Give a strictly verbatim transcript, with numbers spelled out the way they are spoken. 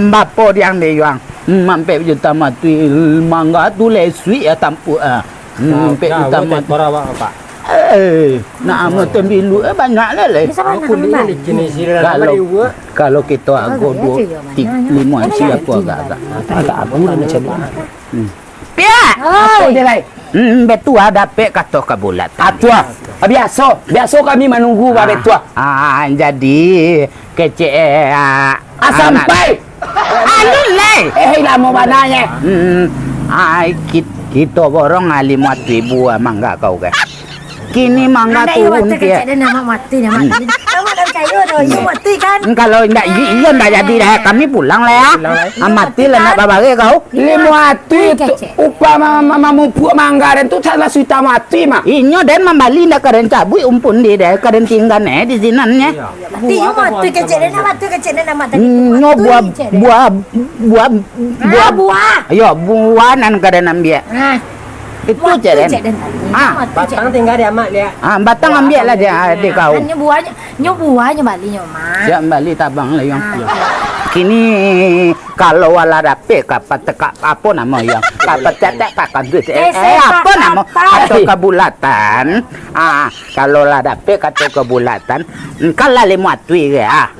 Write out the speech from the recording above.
Bapo diang de yuang. Mampek juta mati mangga tu lesuik ya tampuak ah. Mampek juta mati. Eh, nak amo tembilu eh banyak lah leh. Kalau kalau kita ago duo ti- limo isi apa agak-agak. Agak ago lah macam ni. Hmm. Piak. Apo je lai? Hmm, betua dapek kato ka bulat. Atua. Biaso, biaso kami manunggu ba betua. Ah, jadi kecek eh, ah, sampai. Alun lai. Eh, lamo bana nyo. Hmm, ai kit- kito borong limo atuih buah mangga kau kan. Kini mangga turun kecek. Anak mati nyo mati. Amak tak picayo doh, iyo mati kan. Kalau indak iyo indak jadi dah, kami pulang lah ya. Ah, mati lah nak babare kau. Limo atuih tu upah mamupuk mangga den tu salah suita mati mah. Inyo den mambali ndak ka den cabuik umpun di deh, ka den tinggan eh di sinan nyo. Mati iyo mati kecek den, mati kecek den amak tadi. Nyo buah buah buah buah buah. Yo buah nan ka den ambiak. Itu cek den. Ah, batang tinggal di amak liak. Ah, batang ambiak lah dia di kau. Nyo buahnyo, nyo buahnyo bali nyo mah. Siap bali tabang lah yang. Kini kalau wala dapek ka patekak apo namo yang ka patetek ka kandus eh apo namo atau kabulatan. Ah, kalau lah dapek kato kabulatan, engkau lah limo atuih ke ah.